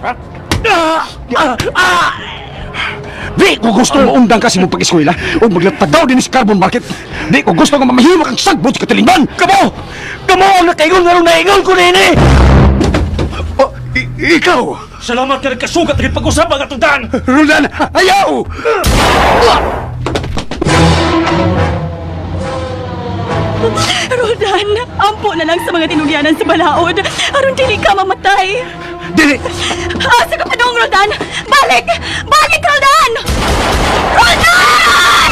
Ha? Di ko gusto maundang kasi mo pag-eskwela o maglatagaw din sa carbon market. Di ko gusto nga mamahimo kang sagbot sa katilingban. Kamo! Kamo ang nakaingon nga naingon ko nini! Oh, ikaw! Salamat ka nagkasugat ng pag-usap ang atong daan. Roldan, ayaw! Roldan, ampo na lang sa mga tinugyanan sa balaod. Aron dili ka mamatay. Dili! Asa ka pa dong, Roldan? Balik! Balik, Roldan! Roldan!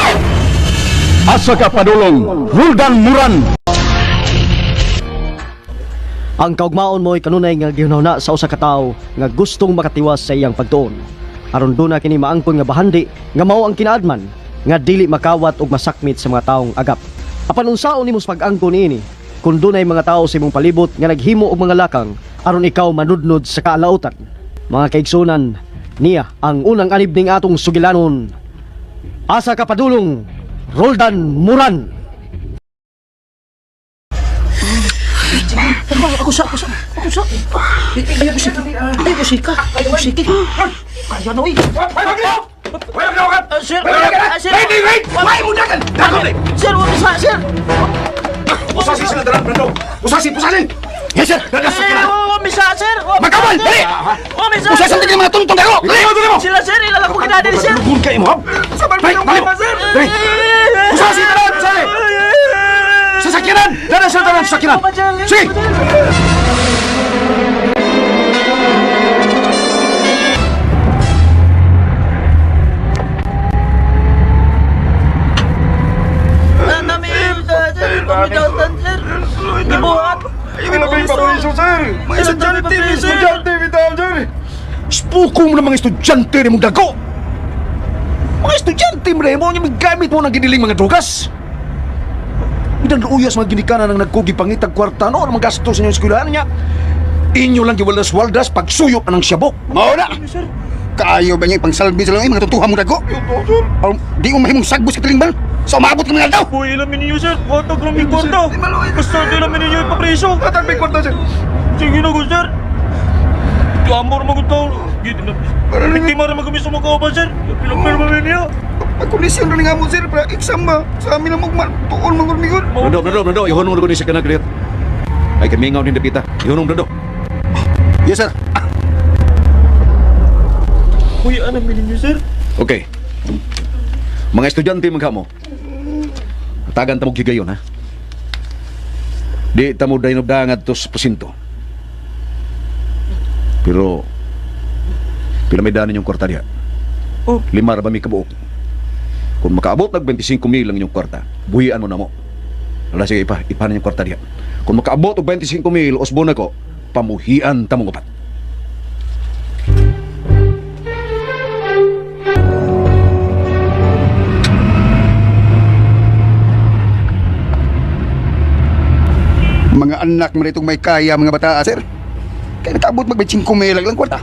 Asa ka padulong, Roldan Muran! Ang kaugmaon mo'y kanunay nga gihunahuna sa usa ka tawo nga gustong makatiwas sa iyang pagtuon. Aron duna kini maangkon nga bahandi nga mao ang kinaadman nga dili makawat og masakmit sa mga taong agap. Apan unsaon nimo sa pag-angkon niini kung dunay mga tawo sa imong palibot nga naghimo og mga lakang aron ikaw manudnod sa kaalautan. Mga kaigsunan, niya ang unang anib ning atong sugilanon. Asa ka padulong, Roldan Muran. Ako sa, ako sa, ako sa. Ayaw ko sige. Ayaw ko sige. Ayaw ko sige. Kaya na, uy. Sir, sir. Wait, wait, wait! Why mo dagan? Dagan eh! Sir, wag sa, sir. Pusasi sila dalan, Brando! Pusasi, pusasi! Yes, sir! Dadas sa Eh, kina! wag misa, sir. Magkawal! Dali! Wag misa. Pusasi ang tigil mga tuntong dako! Dali! Dali mo! Sila, sir, ilalako ka natin, sir. Lugun kayo mo, ha? Sabay, balik mo! Sir. Dali! Pusasi tanan! Pusasi! Sasakyanan! Dadas sila tanan sasakyanan! Sige! Sir. Pamidautan, sir. Gibuhat. Sir! Mga estudyante! Estudyante! Bitaw, sir! Spuko mo ng mga estudyante ni mong dago! Mga estudyante mo na mo yung gamit mo ng giniling mga drogas! Midang luuyas mga ginikanan ng nagkugi pangitag kwarta no, ang mga gastos sa inyong eskwelahan niya. Inyo lang giwaldas-waldas pagsuyop na ng siyabok. Mao na. Kaayo ba niya ipangsalbi sa lang mga tutuha mo dago? Di mo mahimong sagbos ka tilingban. Sa umabot ng mga daw. Uy, ilamin ninyo, sir. Watag lang yung kwarta. Basta ilamin ninyo ipapreso. Tatag may kwarta, sir. Sige na ko, sir. Amor magutaw. Biktima rin magkami sa mga kauban, sir. Pinapirma ninyo. Pagkondisyon rin nga mo sir, para exam ba? Sa amin ang mugman, tuon mga gurmigon. Brando, Brando, Brando, ihonong ko ni sa kanang clear. Ay, kamingaw ni Dapita. Ihonong, Brando. Yes sir. Uy, alamin ninyo, sir. Okay. Mga estudyante maghamo. Tagan ta mo gigayon ha. Di ta mo dahinugdangan to sa presinto. Pero pila may daan inyong kwarta diha? Oh. Lima ra ba mi kabuok? Kung makaabot nag 25 mil ang inyong kwarta, buhian mo na mo. Ala sige ipa, ipa na inyong kwarta diha. Kung makaabot og 25 mil usbon ako, pamuhian ta mong upat. Mga anak mo itong may kaya mga bata sir. Kaya nakaabot mag 25 mil lang kwarta.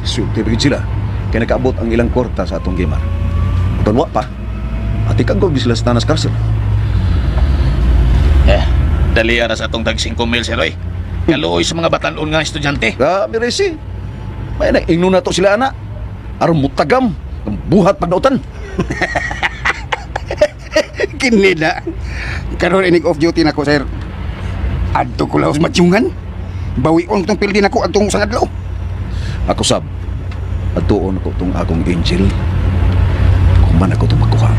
Sulti pa gid sila. Kaya nakaabot ang ilang kwarta sa atong gimar. Uton wa pa. Ati kang sila sa tanas karsel. Eh, dali ara sa atong tag 5 mil, sir, oy. Kaluoy sa mga batanon nga estudyante. Grabe resi. May na ingno na to sila ana. Aron mutagam ang buhat pagdautan. Kini na. Karon inig off duty nako sir. Adto ko laos matsyungan. Bawion tong pildi nako adtong sa adlaw. Ako sab. Adtuon ako tong akong angel. Kung man ako itong magkuha.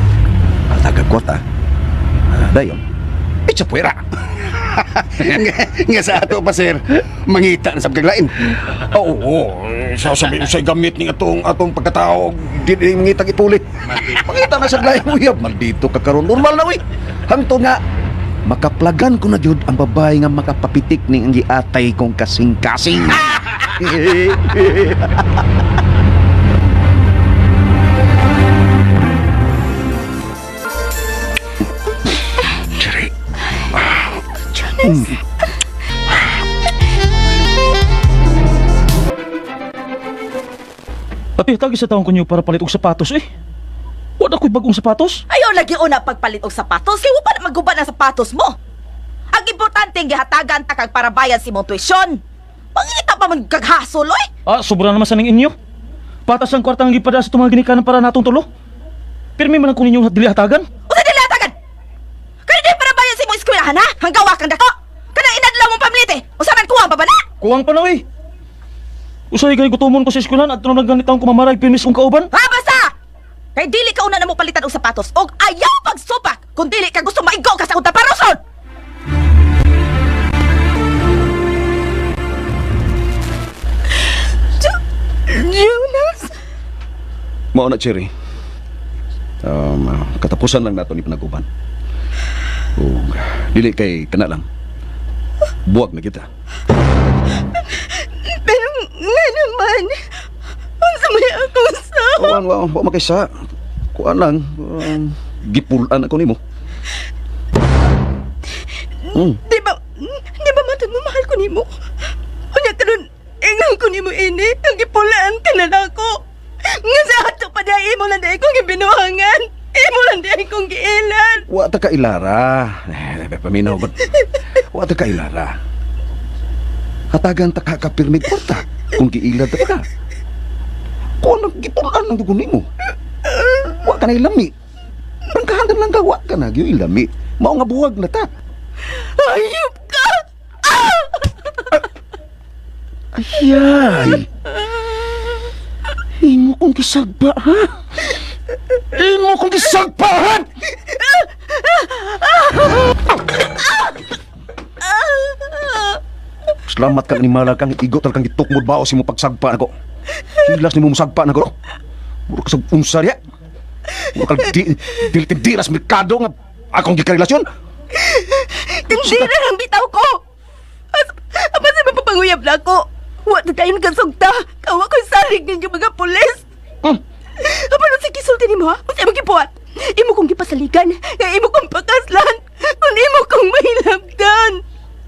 Atagag kwarta. Ah, dayon. Itsa puwera. Nga sa ato pa sir, mangita na sa pagkaglain. Oo, sasabi sa gamit ni atong atong pagkatao, di di mangitag ipulit. Mangita na sa lain mo yab, maldito ka karon normal na uy. Hangtod nga makaplagan ko na jud ang babae nga makapapitik ning ang giatay kong kasing-kasing. Cherry. Jonas. Ate, tagi sa taong kunyo para palit og sapatos, eh. Wala ko'y bagong sapatos. Ayaw lagi una pagpalit og sapatos kay wa pa na maguba ng sapatos mo. Ang importante gihatagan ta kag para bayad si imong tuition. Pangita pa man kaghasol oy. Ah, sobra naman sa ning inyo. Patas ang kwarta ang gipada sa itong mga ginikanan para natong tulo. Pirmi man ang kunin yung dili hatagan. Usa dili hatagan. Kani di para bayan sa imong eskwelahan ha? Hanggawa kang dako. Kanang inadlaw mong pamilite. Usa man kuwang pa ba na? Kuwang pa na oy. Usay gani gutomon ko sa eskwelahan at nung nagganitang kumamarag pirmis kong kauban. Ha basta. Kay dili ka una na mo palitan og sapatos og ayaw pagsupak kung dili ka gusto maigo ka sa akong taparoson. Jonas! Mao na, Cherry. Katapusan lang nato ni panaguban. Ug dili kay kana lang. Buwag na kita. Pero nga naman, unsa may akong sa... Kuan wa wa makisa. Kuan lang gipulan ako nimo. Di ba matod mo mahal ko nimo? Unya karon ingon ko nimo ini, ang gipulaan ka na nako. Nga sa ato pa dai imo lang dai kong gibinuhangan. Imo lang dai kong giilan. Wa ta ka ilara. Eh, paminaw gud. Wa ta ka ilara. Hatagan ta ka kapirmig kwarta kung giilad ta ka. Kuan lang gipulan lang dugo nimo. Wa ka na ilami. Prangkahan lang ka wa ka na gyud ilami. Mao nga buwag na ta. Ayop ka! Ayay! Imo kong gisagpa, ha? Imo kong gisagpa, ha? Salamat kang animala kang igo tal kang gitukmod bao si mo pagsagpa nako. Hilas nimo mosagpa nako. Mura ka sa unsa diya. Mura ka di dili tindira sa merkado nga akong gikarelasyon. Tindira ang bitaw ko! As, apa sa mapapanguyab na ako? Wa na tayo nagkasugta. Kawa ko'y salig ninyo mga pulis. Apa na sa gisulti nimo ha? Unsa imong gibuhat? Imo kong gipasaligan, nga imo kong pakaslan, kung imo kong mahilabdan.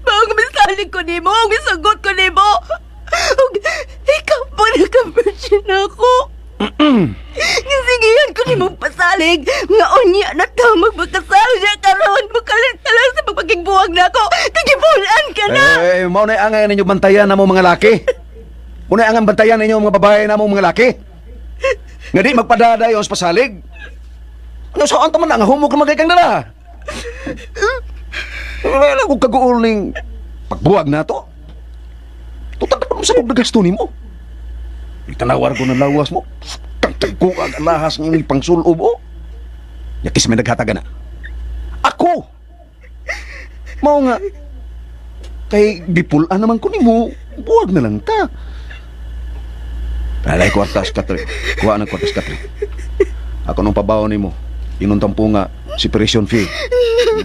Maong misalig ko nimo, ang misugot ko nimo. Ug ikaw pa naka-virgin ako. Nga sigihan ko nimo pasalig, nga unya na ta magpakasal siya karon, makalit ka lang sa pagpagigbuwag na ako, kagibulan ka na. Eh, mao na angay ninyo bantayan namo mga laki. Mao na ang bantayan ninyo mga babae namo mga laki. Nga di magpadadayon sa pasalig. Ano saan ta man ang humok na magay kang dala? Wala ko kaguol ning pagbuwag na to. Tutag pa sa kong nagasto nimo. Itanawar ko ng lawas mo. Tagtag ko ang alahas ng imong pangsulob o. Yakis may naghatagan na. Ako! Mao nga, kay gipulaan naman ko nimo, buwag na lang ta. Alay, kwartas katre. Kuha ng kwartas katre. Ako nung pabaw nimo. Inuntang po nga, separation fee.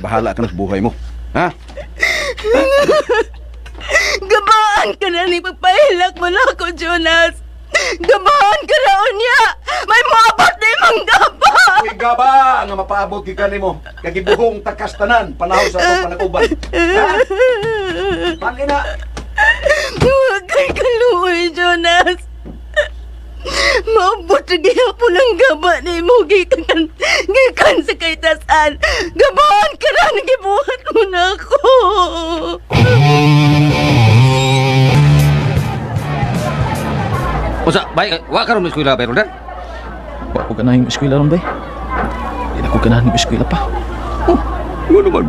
Bahala ka na sa buhay mo. Ha? Gabaan ka na ni pagpahilak mo na ako, Jonas. Gabaan ka na unya. May moabot na imong gaba. Uy, gaba! Nga mapaabot gikan nimo. Kagibuhong takastanan, panahon sa atong panaguban. Ha? Pangina! Huwag kay kaluoy, Jonas. Maabot na gihapon ang gaba ni mo gikan, gikan sa kay tasan. Gabaan ka na, nagibuhat mo na ako. Usa, bay, wa karon mo eskwela bay Roldan? Wa ko ganahin mo eskwela ron bay. Di na ko ganahan mo eskwela pa. Oh, ngano man?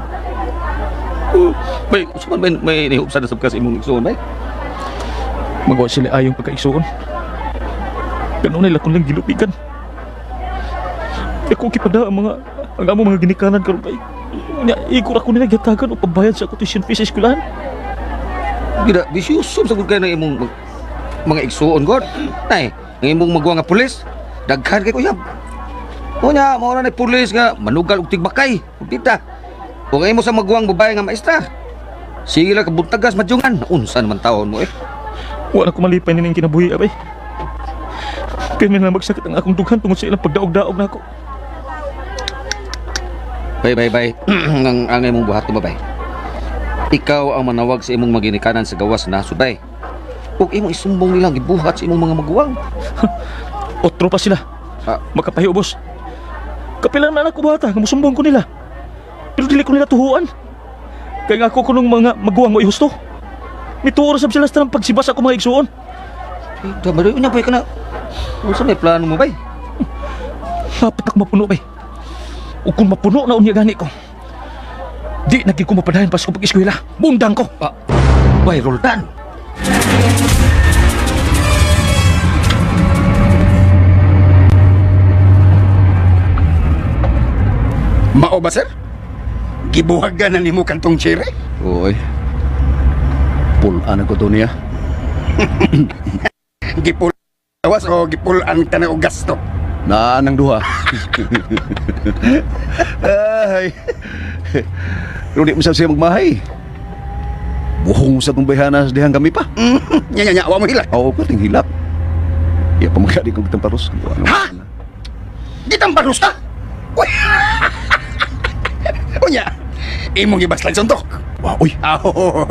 Oh, bay, usa man may nihupsa na sab ka sa imong igsoon bay. Magawa sila ayong pagkaigsuon. Ganun nila kung lang gilupikan. Ako kipada ang mga ang among mga ginikanan karon bay. Nya igor ako nila gihatagan og pambayad sa ako tuition fee sa eskwelahan. Gida, bisyoso sa gud kay na imong mga igsuon god. Nay, ang imong maguwang nga pulis, daghan kay kuyab. Unya, mao na pulis nga manugal og tigbakay, ug tita. Ug ang imo sa maguwang babae nga maestra. Sige lang kabuntagas madyungan. Unsa naman taon mo eh. Wa na ko malipay nining kinabuhi abay. Kaya may lang magsakit ang akong dughan tungod sa ilang pagdaog-daog na ako. Bay, bay, bay. Ang imong buhat mo, bay. Ikaw ang manawag sa imong maginikanan sa gawas na nasud, bay. Ug imong isumbong nilang gibuhat sa imong mga maguwang. Otro pa sila. Ah. Makapahiubos. Kapila naman ako bata, nga musumbong ko nila. Pero dili ko nila tuhuan. Kaya nga ako kunong mga maguwang mo ihusto. Mituo sab sila sa tanang pagsibas ako mga igsuon. Ito, ba unya bay kana. Unsa may plano mo bay? Hapit ako mapuno bay. Ug kung mapuno na unya gani ko. Di na gyud ko mapadayon pa sa akong pag-eskwela. Bundang ko. Ah, bay Roldan. Mao ba, sir? Gibuhagan na nimo kantong chere? Oy. Pulaan ko to niya. Gipul awas o gipulan ka na og gasto? Naan ang duha. Ay. Pero di mo sab siya magmahay. Buhong sa tong bayhana sa dihang kami pa. Nya nya nya, wa mo hilak. Oo, kating hilak. Iya pa magkadi kong tamparos. Ano? Ha? Gitamparos ka? Uy. Unya, imong gibaslan suntok. Wow, uy. Aho.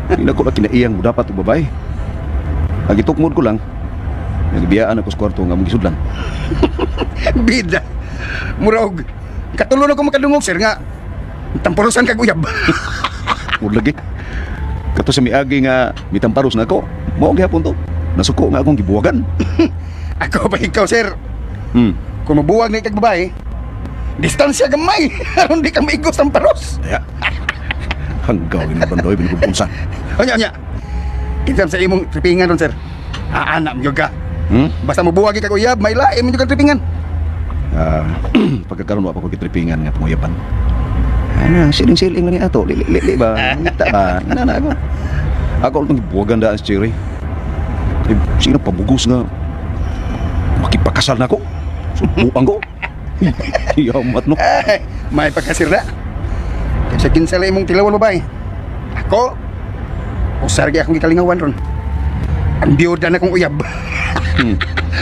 Hindi ko na kinaiyang mo dapat og babae. Ang gitukmod ko lang, nagibiyaan ako sa kwarto nga mong gisudlan. Bida. Murag katulo na ko makadungog sir nga tamparosan kag uyab. Mud lagi. Kato sa miagi nga mitamparos na ako, mao gihapon to. Nasuko nga akong gibuwagan. Ako ba ikaw sir? Kung mabuwag na ikag babae, distansya gamay aron di ka maigos tamparos. Kaya, hanggaw ni Bandoy binugunsa. Unya unya. Kinsa sa imong tripingan ron sir? Aana mo ka. Basta mabuwag kag uyab, may lain mo kag tripingan. Ah, pagkakaroon wa pa ko gitripingan nga panguyaban. Ano, siling-siling na ni ato, li li li ba? Ngita ba? Ana na ako. Ako itong gibuwagan daan si Cherry. Eh, sino pabugos nga makipakasal na ako? Subuan ko. Yamat no. Ay, may pagkasira. Kasi kinsa lang imong tilawan babae. Ako, usar gyud akong gikalingawan ron. Ang biyuda na kong uyab.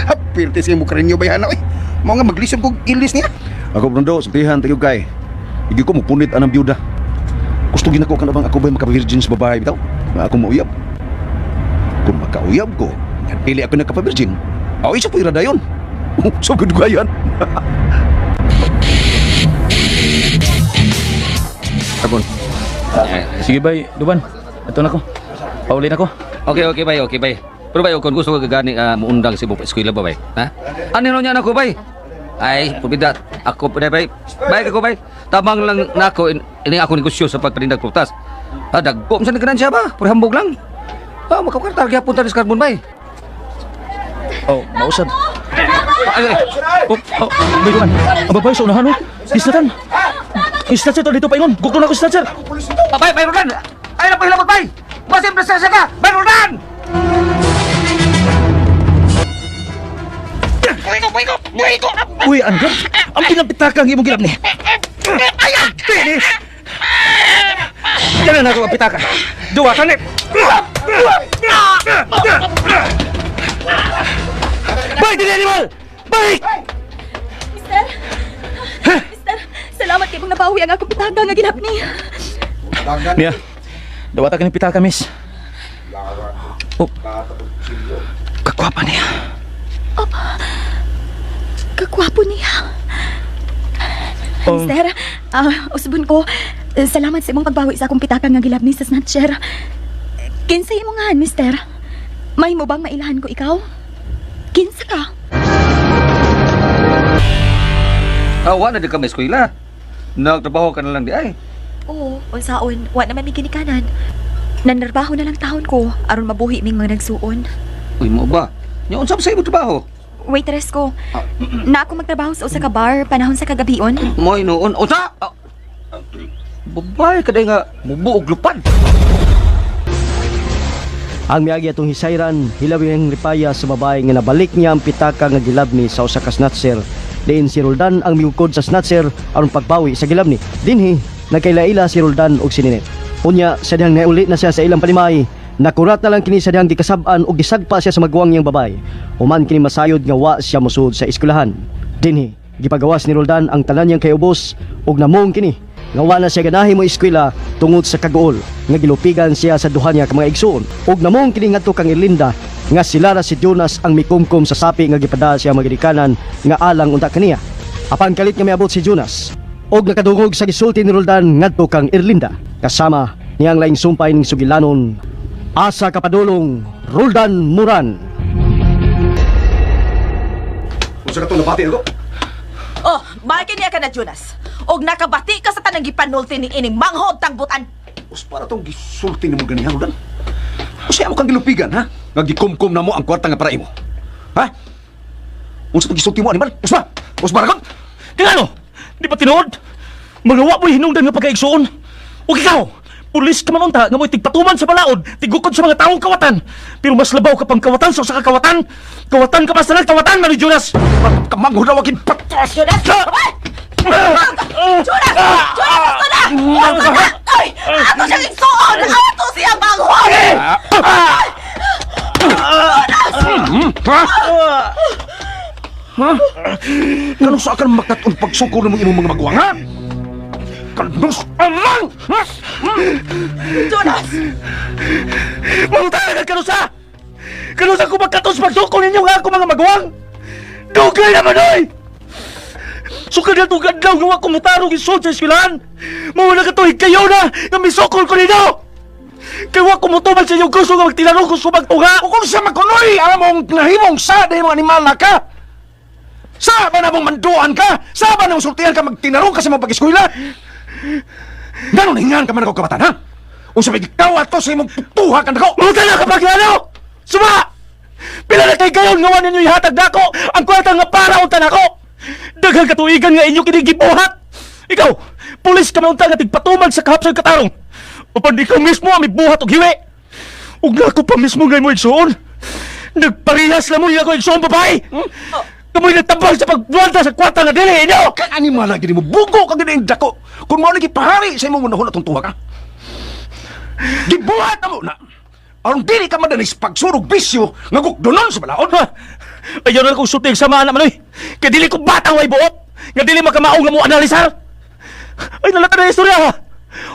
Apirte siya mo karinyo bayhana oy. Mao nga maglisod kog ilis niya. Ako Brundo, sultihan tayo kay. Igi ko mupunit anang biyuda. Gusto ginako ka na bang ako ba'y maka-virgin sa babae bitaw? Nga ako mauyab. Kung makauyab ko, nga dili ako nagkapa-virgin. Aw, isa po irada yun. So good gayan. Sabon. Sige bay, Duban. Ito na ko. Pauli na ko. Okay, okay bay, okay bay. Pero bay, kung gusto ka gani muundang si Bob eskwela ba bay? Ha? Ano niya nako bay? Ay, pubida ako pa bay. Bay ako bay. Tamang lang nako ini ako negosyo sa pagpanindag prutas. Ah, dagko man sa ganansya ba? Puro hambog lang. Ah, makakartar gyapon ta sa carbon bay. Oh, mausad. Ay, ay. Oh, oh, bay Duban. Ang babae sa unahan oh. Isnatan. Isnat sir, dito paingon. Gukto na ko isnat sir. Ah, bay, bay Rodan. Ay, napahilabot bay. Basim presensya ka. Bay Rodan. Uy, Anggar. Ang pinapitaka ang imong gilap ni. Ay, Yan na ako ang pitaka. Duwa ka ni. Balik din animal! Balik! Mister! Mister, salamat kay mong nabawi ang akong pitaka nga gilap ni. Mia, dawata ka ni pitaka, miss. Oh. Kakwapa niya. Kakwapo niya. Mister, usbon ko. Salamat sa imong pagbawi sa akong pitaka nga gilab ni sa snatcher. Kinsa imo nga, mister? May mo bang mailahan ko ikaw? Kinsa ka? Ah, wa na di ka may eskwela. Nagtrabaho ka na lang di ay. Oo, unsaon, wa naman mi ginikanan. Nanarbaho na lang taon ko aron mabuhi ming mga nagsuon. Uy, mo ba? Nya unsa ba sa imong trabaho? Waitress ko. Na ako magtrabaho sa usa ka bar panahon sa kagabion. Moy noon. Unsa? Ah, babae ka day nga mubuog lupan. Ang miagi atong hisayran, hilawi ang ripaya sa babae nga nabalik niya ang pitaka nga gilabni sa usa ka snatcher. Diin si Roldan ang miukod sa snatcher aron pagbawi sa gilabni. Dinhi, nagkailaila si Roldan og si Ninet. Unya, sa dihang nauli na siya sa ilang palimay, nakurat na lang kini sa dihang gikasab-an og gisagpa siya sa maguwang niyang babae. Human kini masayod nga wa siya mosuod sa eskwelahan. Dinhi, gipagawas ni Roldan ang tanan niyang kayubos og namong kini nga wa na siya ganahi mo eskwela tungod sa kaguol nga gilupigan siya sa duha niya ka mga igsuon ug namong kini ngadto kang Erlinda nga sila ra si Jonas ang mikumkum sa sapi nga gipadala siya mga ginikanan nga alang unta kaniya. Apan kalit nga miabot si Jonas og nakadungog sa gisulti ni Roldan ngadto kang Erlinda kasama niyang laing sumpay ning sugilanon Asa kapadulong Roldan Muran. Unsa ka tong nabati ako? Oh, bakit niya ka na, Jonas? Og nakabati ka sa tanang gipanulti ni ining manghod tangbutan. Us para tong gisulti nimo ganihan, Roldan. Usa mo kang gilupigan, ha? Nga gikumkum na mo ang kwarta nga para imo. Ha? Unsa tong gisulti mo animal? Usba! Usba ra kon? Kaya ano? Di ba tinuod? Mga wa mo'y hinungdan nga pagkaigsuon. Ug ikaw, pulis ka man unta nga mo'y tigpatuman sa balaod, tigukod sa mga taong kawatan. Pero mas labaw ka pang kawatan sa usa ka kawatan. Kawatan ka pa sa kawatan, Manoy Jonas! Kamanghod na wagin patas! Jonas! Ay! Jonas! Jonas, gusto na! Gusto na! Ay! Ato siyang igsuon! Ato siya manghod! Ha? Kano sa akan makat-on pagsuko ng imong mga maguwang, ha? Kanus alang! Ha? Jonas! Mangutana ka kanusa! Kanusa ko magkatos pagsuko ninyo nga ako mga maguwang! Dugay naman oy! Sukad na itong adlaw nga wa ko mutarong isod sa eskwelahan! Mawala ka to kayo na nga misukol ko ninyo! Kay wa ko mutuman sa inyong gusto nga magtinarong ko sumag tunga! O kung siya makunoy, alam mong nahimong sa dahil mong animal na ka! Sa ba na mong manduan ka? Sa ba na mong sultihan ka magtinarong ka sa mga pag-eskwela? Ganon hingan ka man ako kabatan, ha? Unsa may gikaw ato sa imong tutuha ka nako? Mangutana ka paglano! Suma! Pila na kay gayon nga wa ninyo ihatag nako ang kwarta nga para unta nako! Daghang katuigan nga inyo kini gibuhat! Ikaw, pulis ka man unta nga tigpatuman sa kahapsay katarong! Upan ikaw mismo ang mibuhat og hiwi! Ug nako pa mismo ngay mo igsuon! Nagparehas na mo niya ko igsuon babae! Kamoy nagtabang sa pagbuwanta sa kwarta nga dili inyo! Kang animal na gini mo, bugo ka gini ang dako. Kung mao lagi pahari sa imong unahon atong tuha ka. Gibuhat na mo na. Aron dili ka madanis pagsurog bisyo nga gukdonon sa balaod. Ha? Ayaw na kong suting sama na manoy. Kay dili ko batang way buot. Nga dili makamaong nga mo analisar. Ay nalata na istorya ha.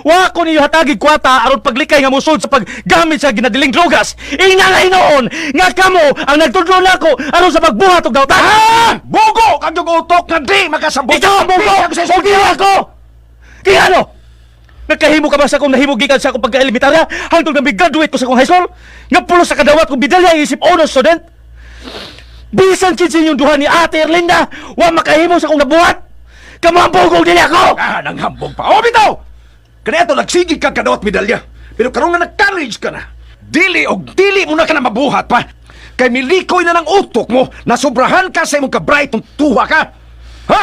Wa ko niyo hatagi kwata aron paglikay nga musod sa paggamit sa ginadiling drogas. Ina nga hinuon nga kamo ang nagtudlo nako aron sa pagbuhat og dautan. Ha! Bugo kag yung utok nga di makasabot. Ikaw ang bugo! Sa O giwa ko! Kaya ano? Nagkahimo ka ba sa akong nahimo gikan sa akong pagka-elementarya hangtod nga graduate ko sa akong high school? Nga pulos sa kadawat kong bidalya isip honor student? Bisan kinsa inyong duha ni Ate Erlinda, wa makahimo sa akong nabuhat! Kamo ang bugog dili ako! Ah, nanghambog pa. O bitaw! Kaya ito, nagsigig ka kadawat medalya. Pero karon nga nag-college ka na. Dili og dili mo na ka na mabuhat pa. Kay milikoy na ng utok mo na sobrahan ka sa imong ka-bright ng tuwa ka. Ha?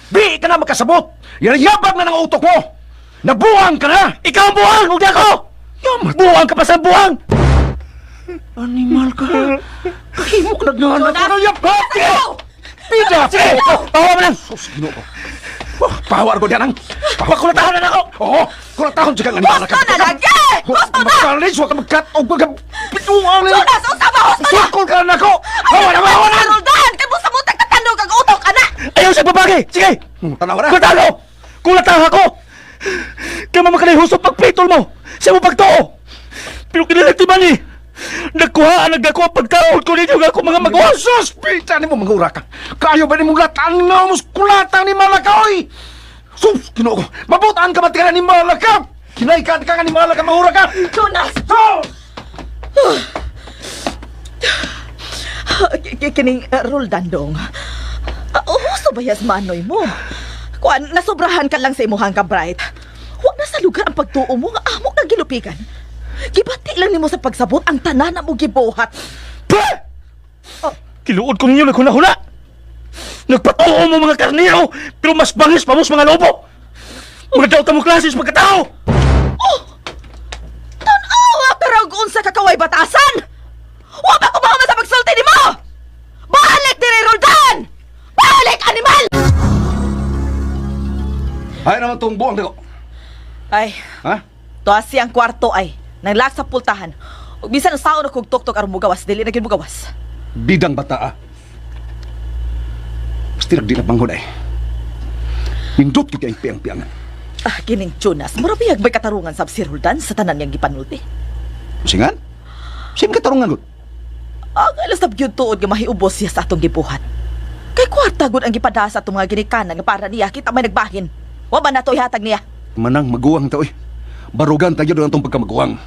Di ka na makasabot. Yariyabag na ng utok mo. Nabuang ka na. Ikaw ang buwang, huwag na ako! Yamat. Buwang ka pa sa buwang! Animal ka. Kahimok nagnganak Jonas! ka na yap. Pida! Sige! Pahawa mo lang! Sus, ginoo ko. Oh, pahawar ko diyan ang. Pakulatahan na ako! Oo, kulatahon siya kang animal Gusto na lagi! Gusto na! Mag-college, huwag ka mag-cut og mag-pituang nila. Jonas, unsa ba? Gusto na! Sukol ka na ako! Hawa na, hawa na! Roldan! Kay busa mo tagtanog ang utok ana! Ayaw sa babae! Sige! Tanawa na! Kulatalo! Kulatahan ako! Kaya mamakalay husot pagpitol mo! Sa mo pagtuo! Pero kinalagtiman eh! Nagkuhaan ang dako ang pagkaon ko ninyo nga ako mga magawa! Sus! Pita ni mo, mga ka! Kayo ba ni mong lataan nga mo kulata ni Malaka, oy! Sus! Ginoo ko! Mabutaan ka ba ni Malaka? Kinaikan ka nga ni Malaka, mahura ka! Jonas! Sus! Kining Roldan dong. Husto ba yas manoy mo? Kuan, nasobrahan ka lang sa imuhang ka, Bright. Huwag na sa lugar ang pagtuo mo nga amo na gilupigan. Gibati lang nimo sa pagsabot ang tanan na mo gibuhat. Pah! Kiluod ko ninyo naghuna-huna! Nagpatuo mo mga karnero, pero mas bangis pa mo sa mga lobo! Mga daw mo klase sa pagkatao! Tanawa pero unsa ka kaway batasan! Wa ba ko mahuman sa pagsulti nimo? Balik dire Roldan! Balik animal! Ay naman tong buang dako. Ay, Ha? tuwa siyang kwarto ay nanglag sa pultahan. Ug bisan usaon ako og tuktok aron mugawas, dili na gyud mugawas. Bidang bata ah. Basta di na banghod ay. Nindot gyud kay piang-piangan. Ah, kining Jonas, mura biyag may katarungan sab si Roldan sa tanan niyang gipanulti. Singan? Sim katarungan gud. Ang alas sab gyud tuod nga mahiubos siya sa atong gibuhat. Kay kwarta gud ang gipada sa atong mga ginikanan nga para niya kita may nagbahin. Wa ba nato ihatag niya? Manang maguwang ta oy. Barugan ta gyud ang atong pagkamaguwang.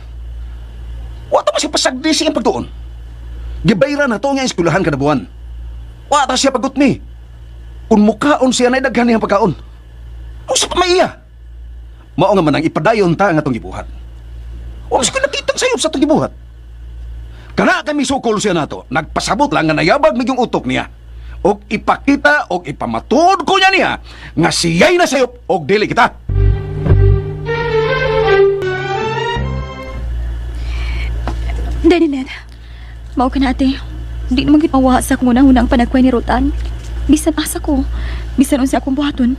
Wa pasagdi siyang pagtuon. Gibayra na to nga eskwelahan kada buwan. Wa ta siya pagutmi. Kung mukaon siya na daghan niyang pagkaon. Unsa pa may iya? Mao nga man ang ipadayon ta nga atong gibuhat. Wa ko nakitang sayop sa atong gibuhat. Kana kami sukol siya nato, nagpasabot lang nga nayabag migyong utok niya. Og ipakita og ipamatuod ko niya niya nga siya'y nasayop og dili kita. Daninet, Mao ka na ate. Di naman gid mawa sa akong unang-unang panagkway ni Rotan. Bisan asa ko, bisan unsa akong buhaton.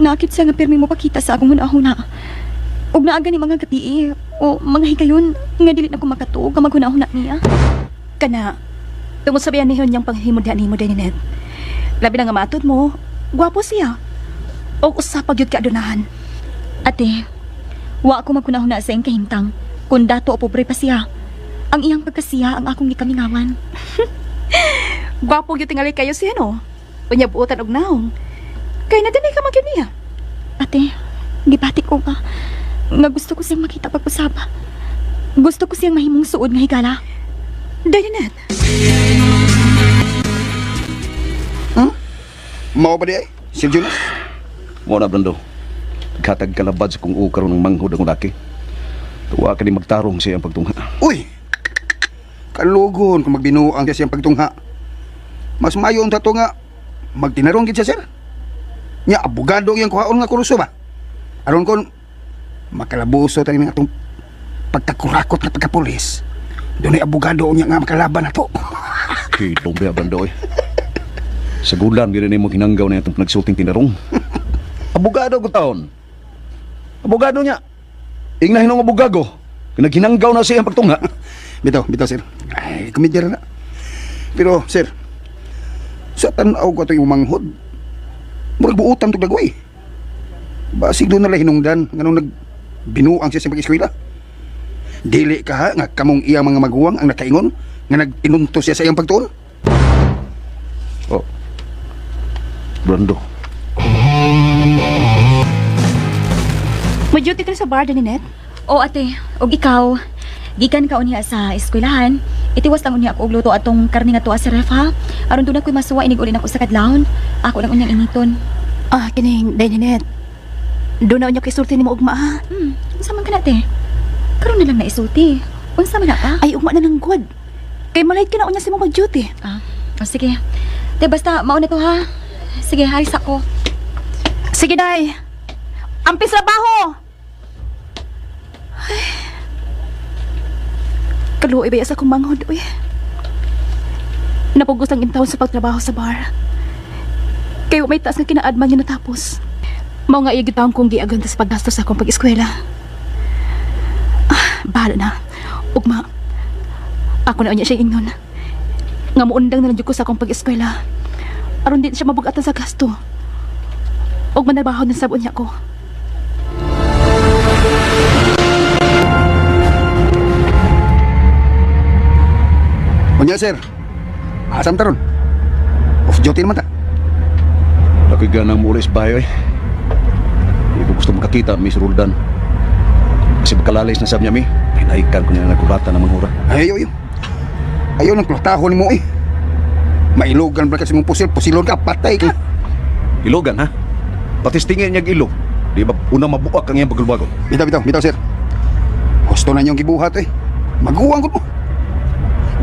Nakit siya nga pirmi mo pakita sa akong hunahuna. Ug naa gani mga gabii o mga higayon nga dili na ko makatuog nga maghunahuna niya. Kana, tungod sa biyan nihon niyang panghimo diha nimo, Daninet. Labi na nga matud mo, gwapo siya. Og usa pa gyud ka adunahan. Ate, wa ako maghunahuna sa iyang kahimtang. Kung dato o pobre pa siya. Ang iyang pagkasiya ang akong gikamingawan. Gwapo gyud tingali kayo siya, no? Unya buotan og naong. Kay na dinay ka magyud niya. Ate, gibati ko nga. Nga gusto ko siyang makita pag-usap. Gusto ko siyang mahimong suod nga higala. Daninet, Mao ba di ay? Sir Jonas? Mo na Brando. Katag kalabad sa kung ukaron ng manghod ang laki. Tuwa ka ni magtarong siya ang pagtungha. Uy! Kalugon kung magbinuang siya siyang pagtungha. Mas mayo ang tato nga magtinarong gid siya sir. Nya abogado iyang kuhaon nga kurso ba? Aron kon makalabuso tani nga atong pagkakurakot nga pagkapulis. Dunay abogado niya nga makalaban nato. Kilong ba Brando eh. Sa gulan gid nimo hinanggaw na itong nagsulting tinarong. Abogado ko taon. Abogado niya. Ingna hinong abogago. Naghinanggaw na siya ang pagtungha. Bitaw, bitaw sir. Ay, komedya na. Pero sir, sa tan-aw ko itong manghod, murag buutan itong dagoy. Basig doon nala hinungdan, nganong nagbinuang siya sa pag-eskwela. Dili ka ha, nga kamong iya mga maguwang ang nakaingon, nga nag-inunto siya sa iyang pagtuon. Oh. Brando. mo duty ka sa bar, Daninet? O ate, og ikaw, gikan ka unya sa eskwelahan, itiwas lang unya ako og luto atong karne nga tuwa sa ref ha. Aron doon ako'y masuwa inig uli nako sa kadlawon. Ako lang unyang initon. Ah, kining Daninet. Doon na unya kay sulti nimo ugma ha. Unsa man ka na te? Karon na lang naisulti. Unsa man na ka? Ay ugma na lang gud. Kay malate ka na unya sa imong mag-duty. Ah, o sige. Te basta mauna to ha. Sige, haris ako. Sige, day. Ampis trabaho! Ay. Kaluoy ba sa akong manghod, uy. Napugos ang intawon sa pagtrabaho sa bar. Kay wa may taas nga kinaadman niya natapos. Mao nga iya gitawon kong giaganta sa paggastos sa akong pag-eskwela. Ah, bahala na. Ugma. Ako na unya siya ingon. Nga muundang na lang jud ko sa akong pag-eskwela. Aron di siya mabugatan sa gasto. Og manarbaho ng sabon niya ko. Unya sir, asam taron. Off duty naman ta. Ako'y ganang muli sa bahay eh. Hindi ko gusto makakita, Miss Roldan. Kasi magkalalis na sabi niya, mi. Pinaikan ko niya na nagkurata ng manghura. Ay, ayaw, ayaw. Ayaw ng klotahon mo eh. Mailogan ba kasi mong pusil, pusilon ka, patay ka. Ilogan, ha? Patistingin niya ilog. Di ba una mabuak ang iyang pagulbagon? Bitaw, bitaw, bitaw, sir. Gusto na niyong gibuhat eh. Maguwang ko mo.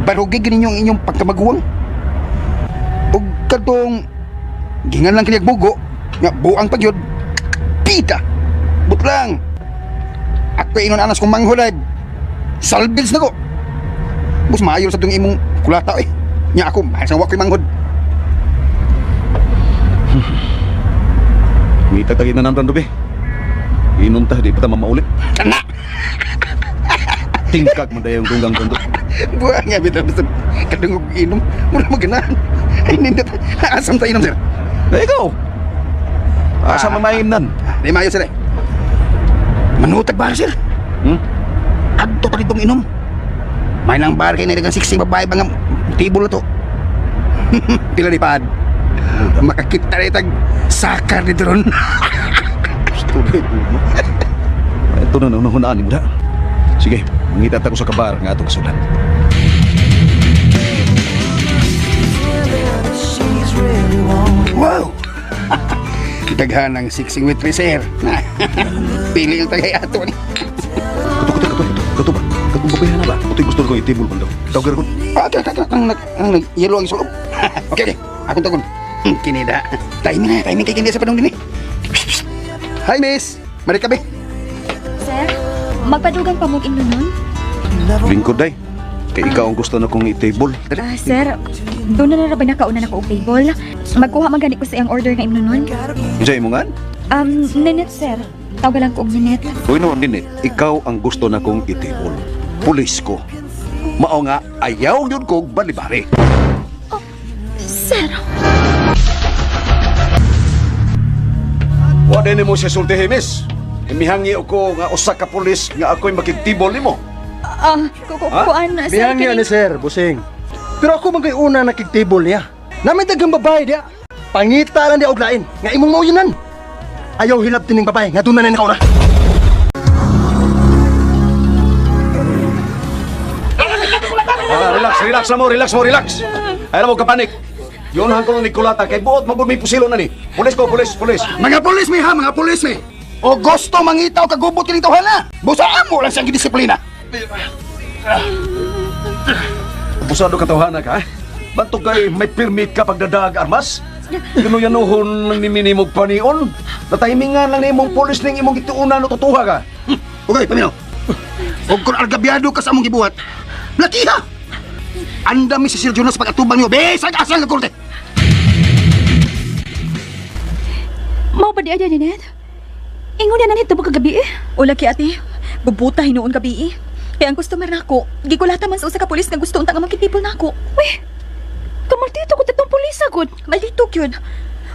Barugig ninyo ang inyong pagkamaguwang. Ug kadtong gingan lang kiniyag bugo, nga buang pagyod. Pita! Butlang! Ako inon anas kong manghulay. Salvage na ko. Bus maayo sa itong imong kulata eh. Nya ako, mahal sa wako'y manghod. Ngita tagin na namran dobe. Inom ta, di pa ta mamauli. Kana! Tingkag man dayong tunggang kondo. Buang nga bitaw bitaw. Kadungog inom, mura maganahan. Ay nindot. Asam ta inom sir. Eh, ikaw! Asa ah. mamaimnan? Di maayo sir eh. Manutag ba sir? Hmm? Adto pa ditong inom. May nang bar kay narigang siksi babae ba nga tibol na to. Pila ni paad. Makakita na itag sakar dito ron. Gusto na ito na nunahunaan ni mo da. Sige, mangita ta ko sa kabar nga atong kasulat. Wow! Daghan ang sixing with sir. Pili ang tagay ato ni. Kato, kato, kato, kato, kato ba? Kato ba na ba? Kato gusto ko i-table man daw. Tawag ko. Ah, okay, okay, okay. Ang nag yellow ang sulog. Okay, okay. Akong tagon. Kinida. Timing na, timing kay kinida sa panong dinhi. Hi, miss. Marikabe. Sir, magpadugang pa mong nun? Lingkod day. Kay ikaw ang gusto na kong i-table. Dali. Ah, sir, doon na na ba nakauna na ko og table? Magkuha man gani ko sa iyang order nga imnonon. Unsa imong ngan? Nenet, sir. Tawag lang ko og Nenet. Uy no, Ninit, ikaw ang gusto na kong i-table. Pulis ko. Mao nga ayaw yun kog balibari. Sir, Wa din mo siya sultihi, miss. Mihangi ko nga usa ka pulis nga ako'y makigtibol nimo. ah, kuan, sir. Biyang ni sir, busing. Pero ako man kay una nakigtable niya. Namin daghang babae diya. Pangita lang diya og lain nga imong mauyunan. Ayaw hilab tining babae nga doon na na nakauna. Ah, relax, relax na mo, relax mo, relax. Ayaw mo kapanik. Yun ko ni Kulata kay buot magud may pusilo na ni. Pulis ko, pulis, pulis. Mga pulis mi ha, mga pulis mi. O gusto mangita o kagubot kining tawhana. Busa amo lang siyang gidisiplina. Abusado ka tawhana ka, ha? Bantog kay may permit ka pagdadag armas? Ganuyanuhon ni minimog panion. Natimingan lang ni imong pulis ning imong gituunan o tutuha ka. Okay, paminaw. Og kung argabyado ka sa among gibuhat, lakiha! Andami si Sir Jonas pag-atubang niyo, bisag asa nga korte. Mao ba di ay, Nenet? Ingon na nito kagabi eh. O laki ate, bubuta hinuon gabi eh. Kaya ang customer nako, gikulata man sa usa ka pulis nga gusto unta nga makitable nako. Uy, kamartito ko tatong pulis agad. Maldito gyud.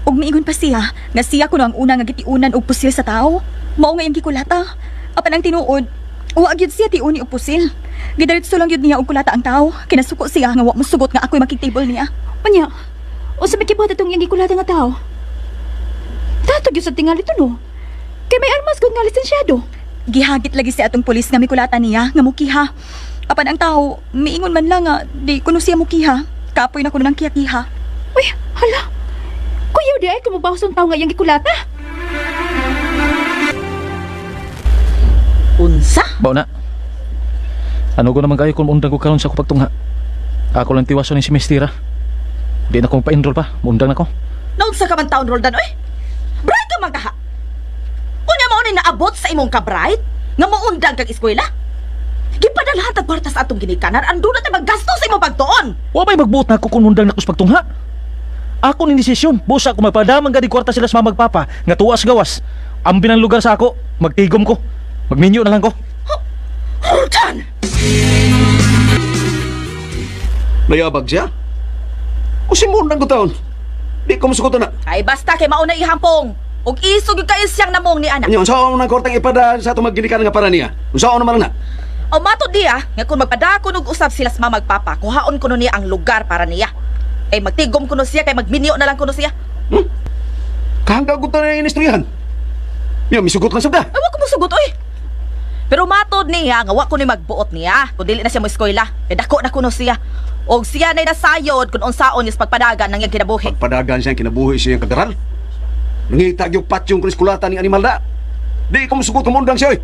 Ug miingon pa siya nga siya kuno ang una nga gitiunan og pusil sa tao. Mao nga iyang gikulata. Apan ang tinuod, wa gyud siya tiuni og pusil. Gidiretso lang gyud niya og kulata ang tao. Kinasuko siya nga wa mosugot nga ako'y makitable niya. Unya, unsa may kibuhat atong iyang gikulata nga tao? Dato gyud sa tingali to no. Kay may armas gud nga lisensyado. Gihagit lagi si atong pulis nga mikulata niya nga mukiha. Apan ang tao, miingon man lang nga di kuno siya mukiha. Kapoy na kuno ng kiyakiha. Uy, hala. Kuyaw di ay kumubawas ang tao nga iyang gikulata. Unsa? Bao na. Ano ko naman kayo kung undang ko karon sa ako pagtungha. Ako lang tiwason ni si Mistira. Di na ko pa-enroll pa. Mundang na ko. Naunsa ka man taon, Roldan, oy? Bright ka man kaha. Unya mao ni naabot sa imong ka-bright nga moundang kag eskwela. Gipadalhan tag kwarta sa atong ginikanan, anduna ta maggasto sa imong pagtuon. Wa may magbuot na ako kung undang na ko sa pagtungha. Ako ni desisyon. Busa ako magpadamang gani kwarta sila sa mamagpapa nga tuwas gawas. Ambi ng lugar sa ako, magtigom ko. Magminyo na lang ko. Roldan! Nayabag siya? O simundang ko taon. Di ko masugot na. Ay basta kay mauna ihampong. Ug isog yung kayo siyang namong ni anak. Ano, unsaon nang kortang ipada sa atong magginikan nga para niya? Unsaon naman na? O mato diya, nga kung magpadakon og usab sila sa mamagpapa, kuhaon kuno niya ang lugar para niya. Kay magtigom kuno siya, kay magminyo na lang kuno siya. Kahangga ko na inistoryahan. Ya, misugot lang sabda. Ay, wa ko mosugot, oy. Pero matod niya, nga wa ko ni magbuot niya. Kung dili na siya mo eskwela, kay dako na kuno siya. Og siya na'y nasayod kung unsaon niya sa pagpadagan ng iyang kinabuhi. Pagpadagan siya, kinabuhi siya ang kagaral. Nangita yung patyong kuniskulata ni animal na. Di ko masugot kumundang siya, oy.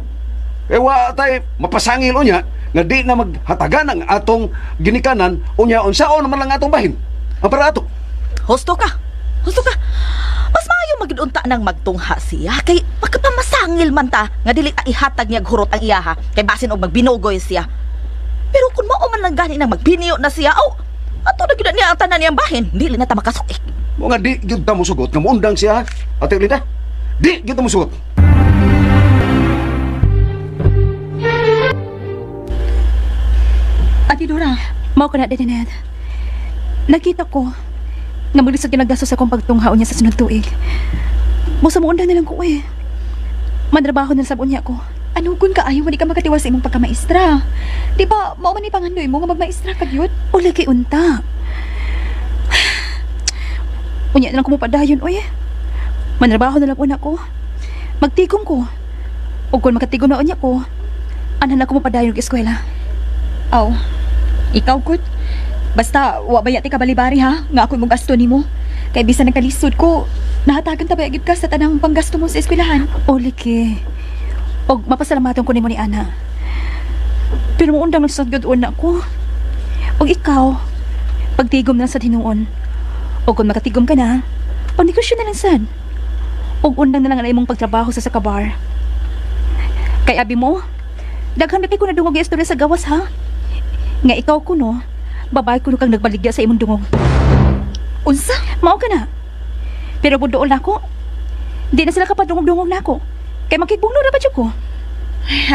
Eh, wa tay mapasangil unya nga di na maghatagan ang atong ginikanan unya unsaon naman lang atong bahin. Ang para ato. Husto ka. Husto ka. Mas maayo magidunta nang magtungha siya kay pagkapamasangil man ta nga dili ta ihatag niya og hurot ang iyaha kay basin og magbinugoy siya. Pero kung mao man lang gani nang magbiniyo na siya, aw, ato na gyud na niya ang tanan niyang bahin, dili na ta makasuki. Mo nga di gyud ta mosugot nga muundang siya. Ate Linda. Di gyud ta mosugot. Ate Dora, Mao ko na di, Nenet. Nakita ko nga maglisod ginagasto sa akong pagtunghaon niya sa sunod tuig. Busa mo na lang ko eh. Manrabaho na sa unya ko. ano kun kaayo wali ka makatiwas sa imong pagkamaestra? Di ba mao man ni pangandoy mo nga magmaestra ka gyud? O lagi unta. Unya na lang kumupadayon, oy. Manrabaho na lang una ko. Magtigom ko. O kung makatigom na unya ko, Anhan ako mapadayon og eskwela. Aw, ikaw kut. Basta, wa ba yati ka balibari ha? Nga ako'y mong gasto nimo. Kay bisan nagkalisod ko, nahatagan ta ba gyud ka sa tanang panggasto mo sa eskwelahan? O liki. Og mapasalamaton ko nimo ni Ana. Pero muundang lang sa gyud una ko. Og ikaw, pagtigom na sa tinuon. Og kung makatigom ka na, pagnegosyo na lang sad. Og undang na lang ang imong pagtrabaho sa sakabar. Kay abi mo, daghan na kay ko nadungog nga istorya sa gawas ha. Nga ikaw kuno, babae kuno kang nagbaligya sa imong dungog. Unsa? Mao ka na. Pero budool na ako. Di na sila kapadungog-dungog na ako. Kay makigbugno na ba jud ko?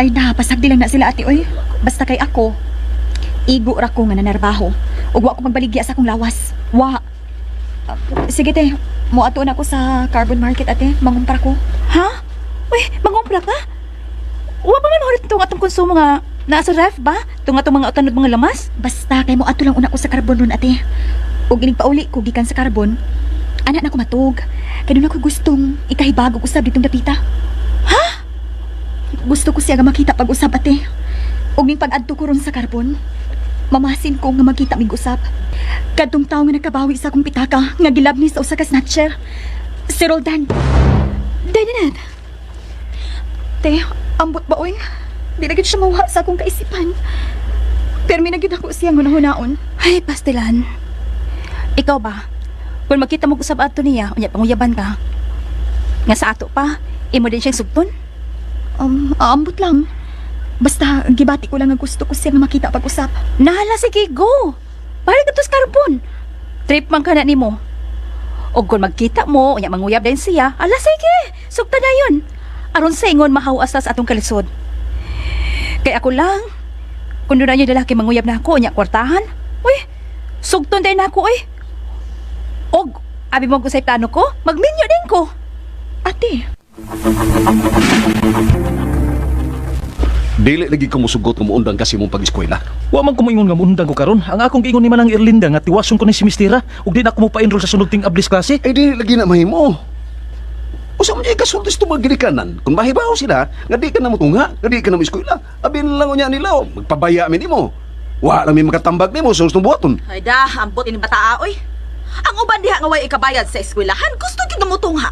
Ay na, pasagdi lang na sila ate oy. Basta kay ako, igo ra ko nga nanarbaho. Ug wa ko magbaligya sa akong lawas. Wa. Ah, sige te, moato na ako sa carbon market ate, mangumpra ko. Ha? Uy, mangumpra ka? Wa pa man mahulit itong atong konsumo nga naa sa ref ba? Itong atong mga utanod mga lamas? Basta kay moato lang una ko sa carbon nun ate. Ug inig pauli ko gikan sa carbon. Anak na ko matug. Kay doon ako gustong ikahibag og usab ditong dapita. Ha? Gusto ko siya nga makita pag-usab ate. Ug ning pag-adto ko ron sa carbon, mamasin ko nga magkita mig usab. Kadtong tawo nga nakabawi sa akong pitaka nga gilabni sa usa ka snatcher. Si Roldan. Daynanet, Te, ambot ba oy? Di na gyud siya mawha sa akong kaisipan. Pero mi na gyud ako siyang hunahunaon. ay pastilan. Ikaw ba? Kung makita mo usab ato niya, unya panguyaban ka. Nga sa ato pa, imo din siyang sugton. Ambot lang. Basta gibati ko lang ang gusto ko siya nga makita pag-usap. Nahala sige go. Balik ka to sa carbon. Trip man ka na nimo. Og kung magkita mo, unya manguyab din siya, ala sige, sugta na yun. Aron sa ingon mahawas ta sa atong kalisod. Kay ako lang, kung doon na yung lalaki manguyab na ako, unya kwartahan. Uy, sugton din ako, uy. Og, abi mo ko sa plano ko, magminyo din ko. Ate, Dili lagi ko musugot nga muundang kasi mong pag-eskwela. Wa man ko moingon nga muundang ko karon. Ang akong giingon ni Manang Erlinda nga tiwason ko ni si Mistira ug di na ako mo pa-enroll sa sunod ting ablis klase. Ay dili lagi na mahimo. Usa man jay kasulti sa mga ginikanan. Kung mahibaw sila, nga di ka na motunga, nga di ka na mo eskwela. Abi na lang unya nila, oh, magpabaya mi nimo. Wa lang mi makatambag nimo sa gustong buhaton. Ay da, ambot ini bata oy. Ang uban diha nga way ikabayad sa eskwelahan, gusto gyud nga motungha.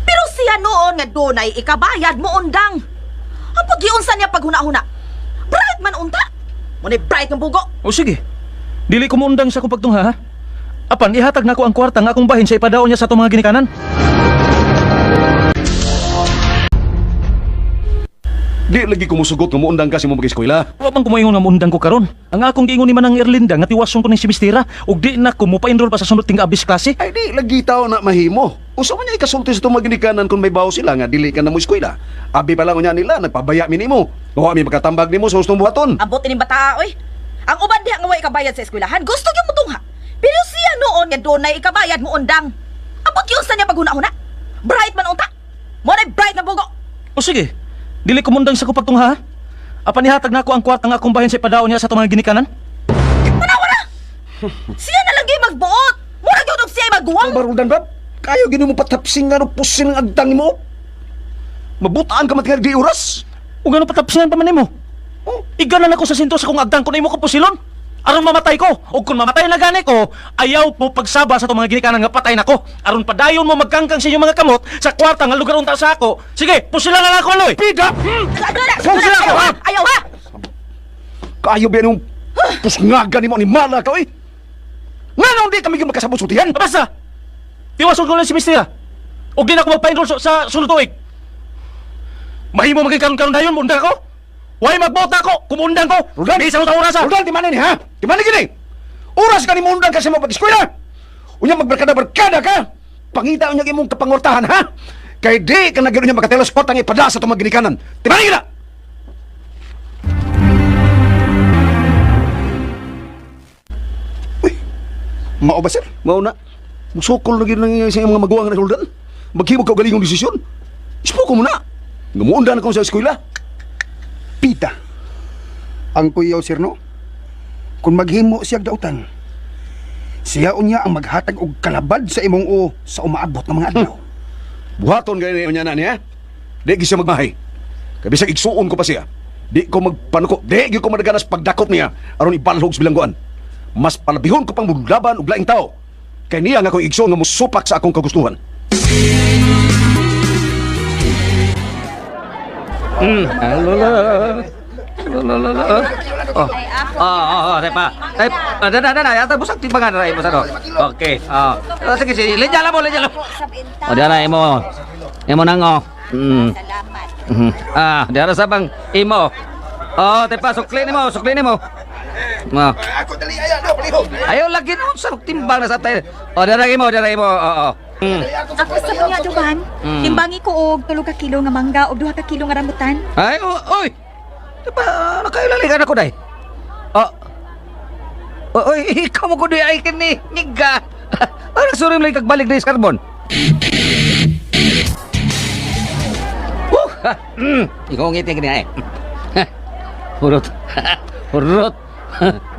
Pero siya noon nga dunay ikabayad moundang. Ang paggiunsa niya paghuna-huna. Bright man unta. Mo ni bright ng bugo. O sige. Dili ko muundang sa akong pagtungha ha. Apan ihatag nako ang kwarta nga akong bahin sa ipadaon niya sa atong mga ginikanan. Di lagi ko musugot nga muundang kasi mong pag-eskwela. Wa man ko moingon nga muundang ko karon. Ang akong giingon ni Manang Erlinda nga tiwason ko ni si Mistira ug di na ko mo pa-enroll pa sa sunod ting ablis klase. Ay di lagi tao na mahimo. Usa man niya ikasulti sa itong mga ginikanan kung may bawo sila nga dili ka na mo eskwela. Abi pa lang unya nila, nagpabaya mi nimo. Wa mi makatambag nimo sa gustong buhaton. Ambot ini bata oy. Ang uban diha nga way ikabayad sa eskwelahan, gusto gyud motungha. Pero siya noon nga dunay ikabayad moundang. Ang paggiunsa niya paghuna-huna. Bright man unta. Mo ni bright ng bugo. O sige. Dili ko muundang sa akong pagtungha ha. Apan ihatag nako ang kwarta nga akong bahin sa ipadaon niya sa atong mga ginikanan. Tanawa na. Siya na lang gyud magbuot. Mura gyud og siya maguwang. Ang barudan ba? Kayo gini mo patapsing nga no pusin ang agtang mo. Mabutaan ka matingal di oras. Ug ano patapsingan pa man nimo? Oh. Iganan ako sa sinto sa kong agtang kun imo ka pusilon. Aron mamatay ko, ug kun mamatay na gani ko, ayaw mo pagsaba sa atong mga ginikanan nga patay nako. Aron padayon mo magkangkang sa inyong mga kamot sa kwarta nga lugar unta sa ako. Sige, pusilan na lang ako, Loy. Pida! Ayaw ha! Ayaw ha! Kayo ba nung pusngagan nimo ni mala ka oy? Nganong di kami gyud makasabot sultihan? Basta. Tiwason ko lang si Mistira. Ug di na ako magpa-enroll sa sunod tuig. Mahimo maging karon-karon dayon, mundang ako. Way magbuot na ako, kumundang ko. Roldan! Bisan sa oras ha. Roldan, di man ni ha? Di man ni gini. Oras ka ni muundang kasi mo pag-eskwela. Unya magbarkada-barkada ka. Pangita unya imong kapangortahan ha? Kay di ka na gyud unya makatelosport ang ipada sa itong mga ginikanan. Di man ni gina! Mao ba sir? Mao na. Musukol na gyud nang sa mga maguwang na Roldan. Maghimo ka og galingong desisyon. Ispuko mo na. Ngamuunda na ko sa eskwela. Pita. Ang kuyaw sir no? Kung maghimo siyag dautan, siya unya ang maghatag og kalabad sa imong o sa umaabot ng mga adlaw. Buhaton gani unya na niya. Di gyud siya magmahay. Kay bisag igsuon ko pa siya. Di ko magpanuko, di gyud ko madaganas pagdakop niya aron ibalhog sa bilangguan. Mas palabihon ko pang mulaban og laing tao. Kay niya nga akong igsoon nga musupak sa akong kagustuhan. Oh. Oh, oh, oh, tepa. Eh, dana dana, ya busang timbangan ra imo sa no. Okay. Oh. Oh, sige, sige, linya lang mo, linya lang. Oh, dana imo. Imo nang oh. Salamat. Ah, dara sa bang imo. Oh, tepa sukli nimo, sukli nimo. Mo. Ako dali aya do palihog. Ayo lagi nun sa timbang na sa tayo. Oh, dara imo, dara imo. Oh, oh. Ako sa mga duban, timbangi ko og 3 ka kilo nga mangga og 2 ka kilo nga rambutan. Ay, oh, oy. Tepa, nakailaligan ako day. Oh. Oh, oy, ikaw mo ko ay kini, niga. Ay, nagsurim lang kagbalik na carbon. Woo! Ha, Ikaw ang ngiti kini ay. Hurot. Hurot.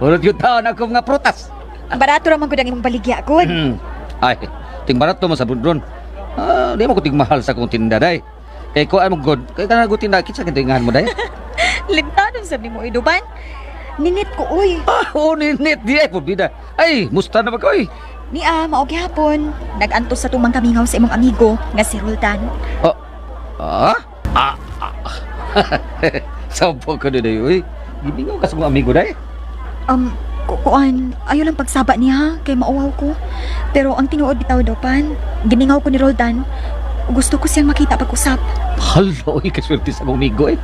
Hurot yung taon ako mga prutas. Barato ra man gud ang imong baligya gud. Ay, ting barato mo sa budron. Ah, di mo ko tigmahal sa kong tinda day. Kay ko ay mo god, kay kana go tinda kinsa kintingahan mo day. Limtanon sab nimo iduban. Ninit ko oy. Ah, oh, ninit di ay pubida. Ay, musta na ba ko oy? Nia mao gihapon nag-antos sa tumang kamingaw sa imong amigo nga si Roldan. Oh. Ah? Ah. Ah. Sampo ko day oy. Gimingaw ka sa mga amigo day. Kuan, ayo lang pagsaba niya kay mauwaw ko. Pero ang tinuod bitaw dopan, gimingaw ko ni Roldan. Gusto ko siyang makita pag-usap. Hala, oy, kaswerte sa akong amigo eh.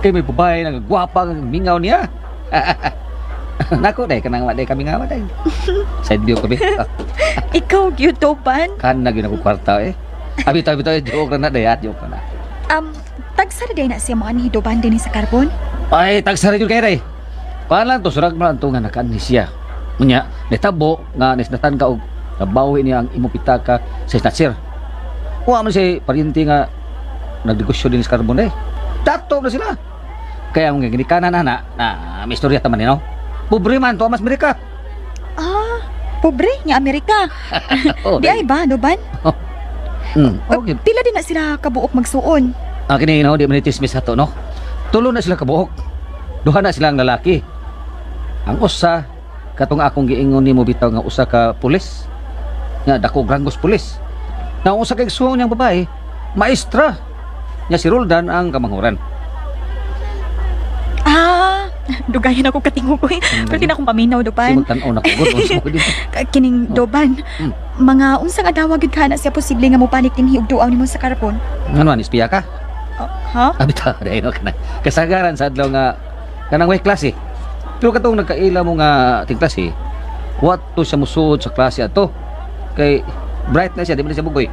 Kay may babae nga gwapa nga mingaw niya. Nako day kanang wa day kami nga day. Side view kami. Ah, Ikaw gyud dopan. kan na gyud ako kwarta eh. Abi tabi tabi joke na day at joke na. Tagsa ra day na siya mo ani doban dinhi sa Carbon. Ay, tagsara jud kay day. Kuan lang to surag man to nga nakaanhi siya. Unya, nitabo nga nisnatan ka og nabawi niya ang imong pitaka sa snatcher. Wa man si paryente nga nagnegosyo din sa Carbon eh. Dato na sila. Kaya ang ginikanan na na may istorya taman ni no. Pobre man to mas Amerika. Ah, pobre nga Amerika. Oh, Di ay ba, doban? Okay. Pila din na sila kabuok magsuon. Ah, kini no, di man ni chismis ato no. Tulo na sila kabuok. Duha na silang lalaki. Ang usa katong akong giingon nimo bitaw nga usa ka pulis. Nga dako rangos pulis. Na ang usa kay igsuon niyang babae, maestra. Nya si Roldan ang kamanghuran. Ah, dugayan ako katingog ko. Pero di na akong paminaw dopan. Simot tan-aw na ko gud unsa ko dito. Kining doban. Mga unsang adlaw gyud kana siya posible nga mopanik dinhi og duaw nimo sa Carbon. Ngano an ispiya ka? Oh, ha? Ah, bitaw dai no kanang kasagaran sa adlaw nga kanang way klase. Pero katong nagkaila mo nga ting klase, wa to siya musuod sa klase ato. Kay bright na siya, di man na siya bugoy.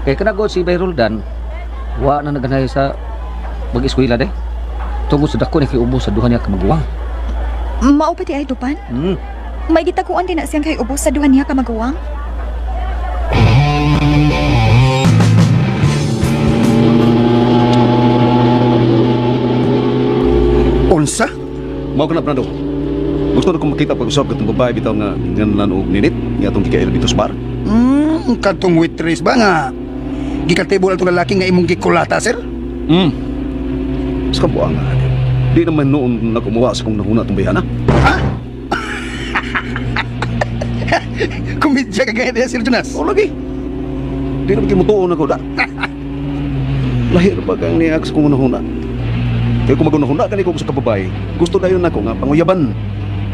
Kay kanagod si Bay Roldan, wa na naganahay sa mag-eskwela day. Tungod sa dako ni kay ubo sa duha niya ka maguwang. Mao pa di ay doban? May gitaguan din na siyang kay ubo sa duha niya ka maguwang? Unsa? Mao ka na, Brando. Gusto na kong makita pag-usap katong babae bitaw nga nganlan og ninit nga atong gikaila dito sa bar. Kadtong waitress ba nga gikatibol atong lalaki nga imong gikulata, sir? Sa kampuan nga. Di naman noon na kumuha sa kong nahuna itong bayana. Komedya ka gaya niya, Sir Jonas. O lagi. Di naman kimutuon ako da. Lahir ba kang niya sa kong nahuna? Kaya kung magunahuna kani ko sa kababae, gusto dayon nako nga panguyaban.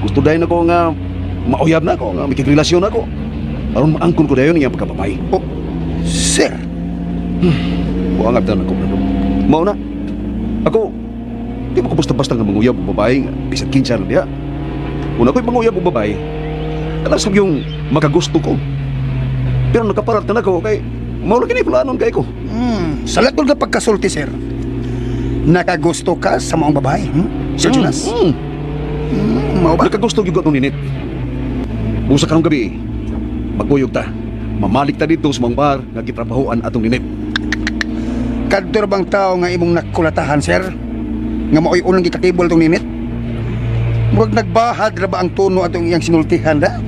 Gusto dayon ako nga mauyab na ako, nga makigrelasyon ako. Aron maangkon ko dayon nga pagkababae. Oh, sir. Buang abdan ako. Mao na. Ako, di mo ko basta-basta nga manguyab og babae nga bisan kinsa lang diha. Una ko'y manguyab og babae, kanang sab yung makagusto ko. Pero nakaparat na ako kay mao lagi ni planon kay ko. Sa latol na pagkasulti, sir. Nakagusto ka sa maong babae, Sir Jonas? Mao ba? Nakagusto gyud ko ninit. Busa karong gabi, magkuyog ta. Mamalik ta dito sa maong bar nga gitrabahoan atong ninit. Kadto ra bang tao nga imong nakulatahan, sir? Nga maoy unang gikatibol tong ninit? Murag nagbahad ra ba ang tono atong iyang sinultihan da?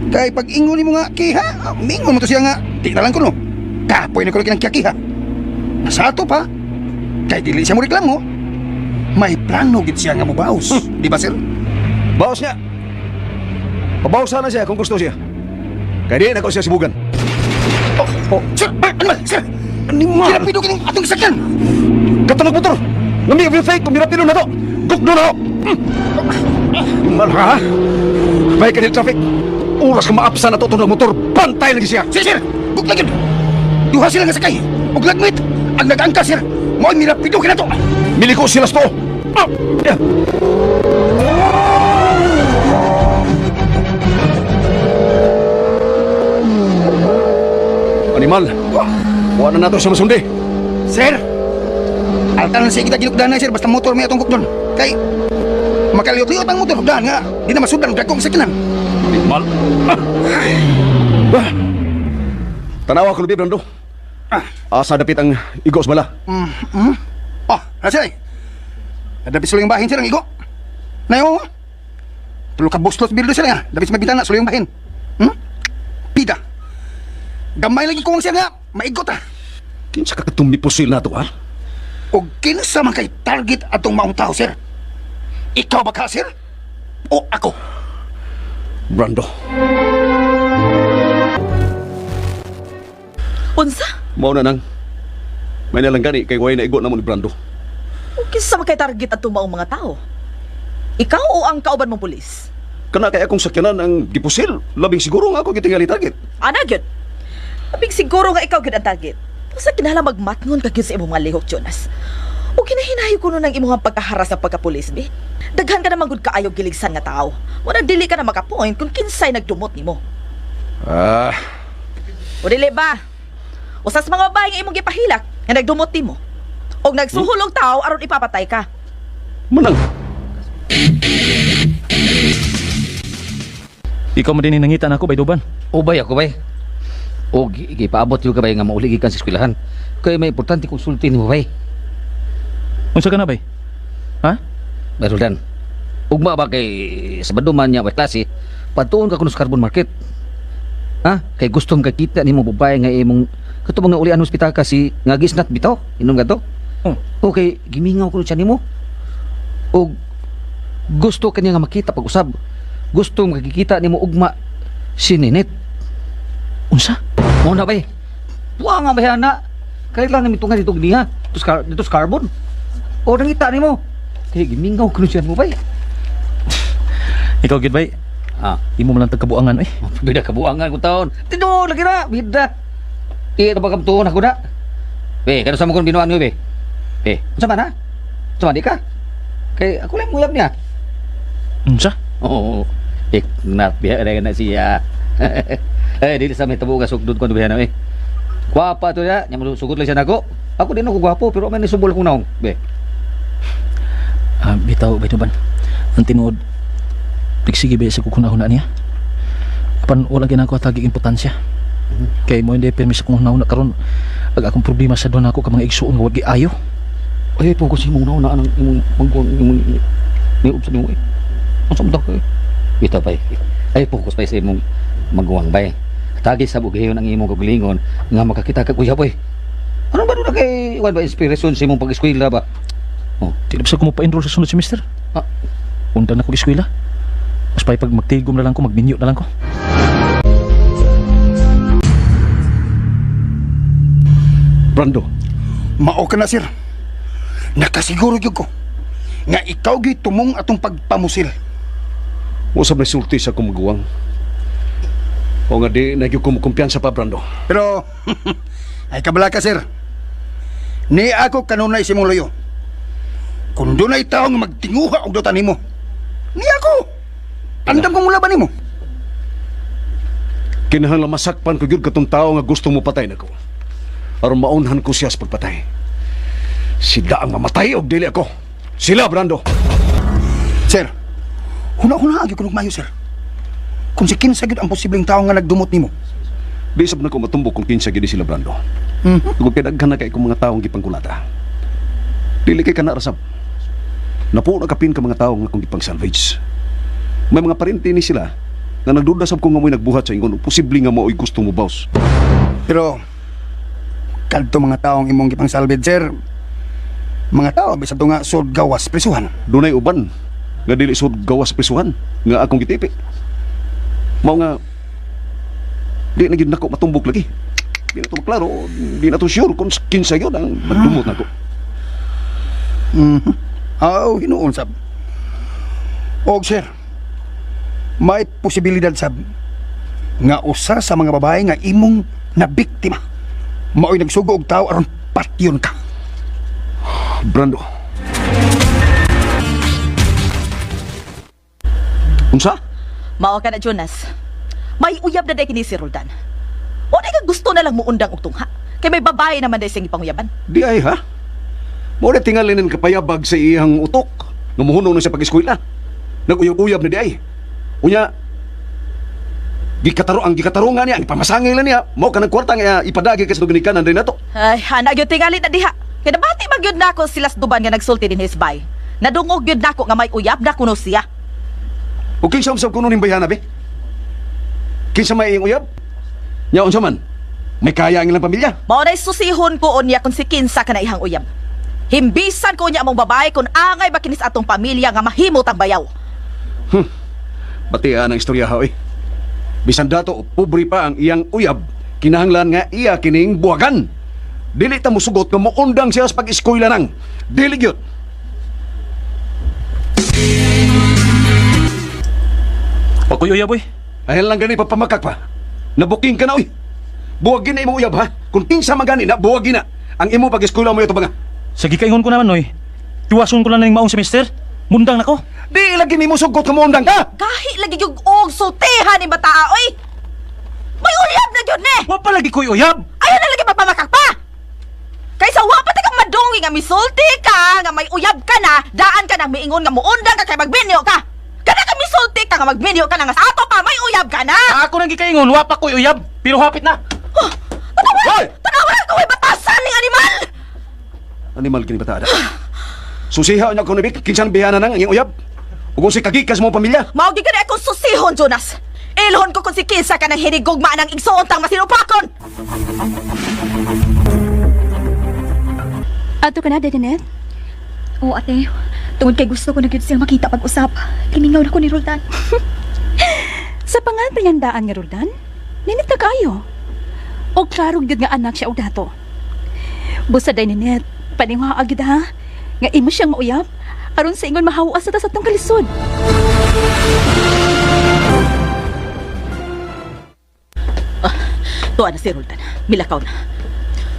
Kay pag ingon nimo nga kiha, mingon mo to siya nga di na lang kuno. Kapoy na ko kinang kiha. Nasa ato pa. Kay dili siya mo reklamo. May plano gid siya nga mobaos. Di ba, sir? Baos niya. Pabaos na siya kung gusto siya. Kaya di na ko siya sibugan. Oh, oh. Sir, ano man, sir? Animal! Kinapido kining atong sakyan. Katulog motor! Ngami of fake, kumira pilo na to! Gugno na ako! Animal ha? Bay ka traffic! Oras ka maapsa na to itong motor, bantay lagi siya! Sir, sir, bukla gyud. Duha sila nga sakay. Ug lagmit ang nag-angka, sir. Mo'y mirapido kinato. Miliko sila sa to! Ah! Yeah. Animal! Wala na nato siya masundi! Sir, alta na siya kita ginugdanay, sir, basta motor may atong gugdon. Kay makaliot-liot ang motor dan nga di na masudan dagkong sakyanan. Animal! Ah! Ah! Tanawa ko lubi, Brando. Ah. Asa dapit ang igos bala. Oh, nasa eh. Dapit sulong bahin sir ang igo. Nayo. Tulo ka buslos bildo sir nga. Dapit sa may bintana sulong bahin. Pida. Gamay lagi ko sir nga maigot ah. Kinsa ka katong mipusil na to, ha? Og kinsa man kay target atong maong tao sir? Ikaw ba ka sir? O ako? Brando. Unsa? Mao na nang. May nalang gani kay way na igo na mo ni Brando. O kinsa man kay target atong maong mga tao? Ikaw o ang kauban mong pulis? Kana kay akong sakyanan ang gipusil. Labing siguro nga ako gitingali target. Ana gyud. Labing siguro nga ikaw gyud ang target. Basta kinahanglan magmatngon ka gyud sa imong mga lihok, Jonas. O kinahinayo kuno ng imong pagkaharas sa pagkapulis, bi. Daghan ka naman gud kaayo giligsan nga tao. Murag dili ka na makapoint kung kinsay nagdumot nimo. Ah, O dili ba? Usas mga babae nga imong gipahilak nga nagdumot nimo. Og nagsuhol og tao aron ipapatay ka. manang. Ikaw man din nangita na ako, bayduban. Ubay ako bay. O gipaabot yung ka bay nga mauli gikan sa eskwelahan. Kay may importante konsulti nimo bay. Unsa ka na bay? Ha? Bay Roldan. Ugma ba kay Sabado man niya may klase, patuon ka kuno sa carbon market. Ha? Kay gusto kay kita nimo babae nga imong katong nga ulian hospital ka si nga gisnat bitaw, inom ka to. Oh. Okay, gimingaw kuno siya nimo. Og gusto kanya nga makita pag-usab. Gusto makikita nimo ugma si Nenet. Unsa? Mo na bay. Wa nga bay ana. Kailangan mitungan dito niya. Dito sa dito sa carbon. O nangita nimo. Kay gimingaw kuno siya mo bay. Ikaw gid bay. Ah, Imo man lang tagkabuangan oy. bida kabuangan ko taon. Tinuod lagi na, bida. Di ito ba kamtuon ako na? Be, kano sa mo kung binuan mo be? Be, unsa man ha? Unsa man di ka? Kay ako lang muyab niya. Unsa? Oo. Eh, na biya na siya. Eh, dili sa may tabo ka sugdod ko biya na eh. Gwapa to ya, nya mo sugod lang siya nako. Ako din ako gwapo pero may nisubol akong naong. Be. Ah, bitaw bayduban. Ang tinuod nagsige ba sa kukunahuna niya? Apan wala ginagawa tagi importansya. Kay mo hindi permis akong hunahuna karon ag akong problema sa doon ako ka mga igsuon nga wag giayo. Ay, focus imong naong na anang imong manggon imong niub sa nimo eh. Unsa man daw kay? Bitaw bay. Ay, focus bay sa imong maguwang bay. Tagi sa bugayon ang imong kagalingon nga makakita ka kuya boy. Ano ba doon kay wan ba inspiration sa imong pag-eskwela ba? Oh, Di na ba sa ko mo-enroll sa sunod semester? Ah. Unta na ko eskwela. Mas pay pag magtigom na lang ko, magminyo na lang ko. Brando, Mao ka na sir. Nakasiguro gyud ko nga ikaw gyud tumong atong pagpamusil. usab na sulti sa kumuguwang. O nga di na gyud ko mo kumpiyansa pa, Brando. Pero ay kabala ka sir. Ni ako kanunay si mong. Kung dunay tawo nga magtinguha og duta nimo. Ni ako. Andam kong mulaban nimo. Kinahanglan masakpan ko gyud katong tao nga gusto mo patay nako. Aron maunhan ko siya sa pagpatay. Sila ang mamatay og dili ako. Sila, Brando. Sir, huna-huna gyud kunog mayo sir. Kung si kinsa gyud ang posibleng tawo nga nagdumot nimo. Di sab na ko matumbok kung kinsa gyud ni sila, Brando. Tungod kay daghan na kay kong mga taong gipangkulata. Dili kay kana rasab. Napuo na kapin ka mga tawo nga akong gipang-salvage. May mga parente ni sila nga nagduda sab ko nga mo'y nagbuhat sa ingon ug posible nga mao'y gusto mo boss. Pero kadto mga taong imong gipang salvage sir. Mga tao bisan to nga sud gawas prisuhan. Dunay uban nga dili sud gawas prisuhan nga akong gitipi. Mao nga di na gyud nako matumbok lagi. Di na to klaro, di na to sure kung kinsa gyud ang nagdumot nako. Mhm. Aw, hinuon sab. Og sir, may posibilidad sab nga usa sa mga babae nga imong nabiktima mao'y nagsugo og tao aron patyon ka. Brando. Unsa? Mao ka na, Jonas. May uyab na day kini si Roldan. O di ka gusto na lang muundang og tungha. Kay may babae naman day siyang ipanguyaban. Di ay ha? Mao na tingalinin kapayabag sa iyang utok nga muhunong na siya pag-eskwela. Nag-uyab-uyab na di ay. Unya, gikataro ang gikatarungan niya, ang pamasangil na niya, mao ka ng kwarta nga ipadagi ka sa Dominicana din nato. Ay, ana gyud tingali na diha. Kay nabati man gyud nako sila sa duban nga nagsulti din his bay. Nadungog gyud nako nga may uyab na kuno siya. O kinsa usab kuno ning bayhana be? Kinsa may iyang uyab? Nya unsa man? May kaya ang ilang pamilya. Mao nay susihon ko unya kung si kinsa ka na ihang uyab. Himbisan ko niya among babae kung angay ba kinis atong pamilya nga mahimot ang bayaw. Batian ang istorya ha oy. Bisan dato o pobre pa ang iyang uyab, kinahanglan nga iya kining buwagan. Dili ta mosugot nga moundang siya sa pag-eskwela nang. Dili gyud. Pakuy uyab oy. Ayan lang gani papamakak pa. Nabuking ka na oy. Buwagin na imong uyab ha. Kung kinsa man gani na buwagin na. Ang imo pag-eskwela mo ito ba nga? Sa gikaingon ko naman oy. Tiwason ko lang ning maong semester. Mundang nako. Di lagi nimo sugot nga moundang ka. Gahi lagi gyud og sultihan ni bataa oy. May uyab na gyud ni. Wa pa lagi ko'y uyab. Ayaw na lagi magpamakak pa! Kaysa wa pa ta kang madungi nga misulti ka, nga may uyab ka na, daan ka nang miingon nga muundang ka kay magminyo ka. Kada ka misulti ka nga magminyo ka na nga sa ato pa may uyab ka na. Ako nang gikaingon, wa pa ko'y uyab. Pero hapit na. Oh, tanawa! Tanawa ko may batasan ning animal! Animal kini bata ada. Susiha niya kuno bik kinsa ang bihana nang ang iyang uyab. Ug kung si kagikas mo pamilya. Mao gyud kani akong susihon, Jonas. Ilhon ko kung si kinsa ka nang hinigugma ng igsuon tang masinupakon. Ato ka na, Dedenet? Oo, ate. Tungod kay gusto ko na gyud siyang makita pag-usap. Gimingaw na ko ni Roldan. Sa pangal panyandaan nga Roldan, ninit na kayo. O klaro gyud nga anak siya og dato. Busa day Ninet, paninguha gyud ha. Nga imo siyang mauyab aron sa ingon mahawa sa ta sa atong kalisod. Tuwa na si Roldan. Milakaw na.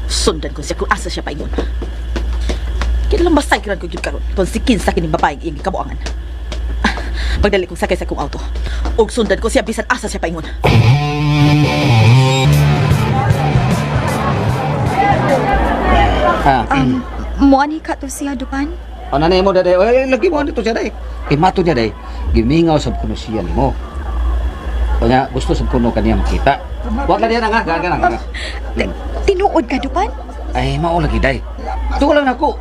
Sundan ko siya kung asa siya paingon. Kailan masayran ko gyud karon kung si kinsa kining babaeng iyang gikabuangan. Ah, pagdali kong sakay sa akong auto. Ug sundan ko siya bisan asa siya paingon. Ha. Muani ka to siya, Dupan. Ano na mo daday? Ay, lagi mo dito siya day. Kay mato niya day. Gimingaw sab kuno siya nimo. Kanya gusto sab kuno kaniya makita. Wa ka diyan nga, gaan ka na. Tinuod ka, Dupan? Ay, mao lagi day. Tuko lang nako.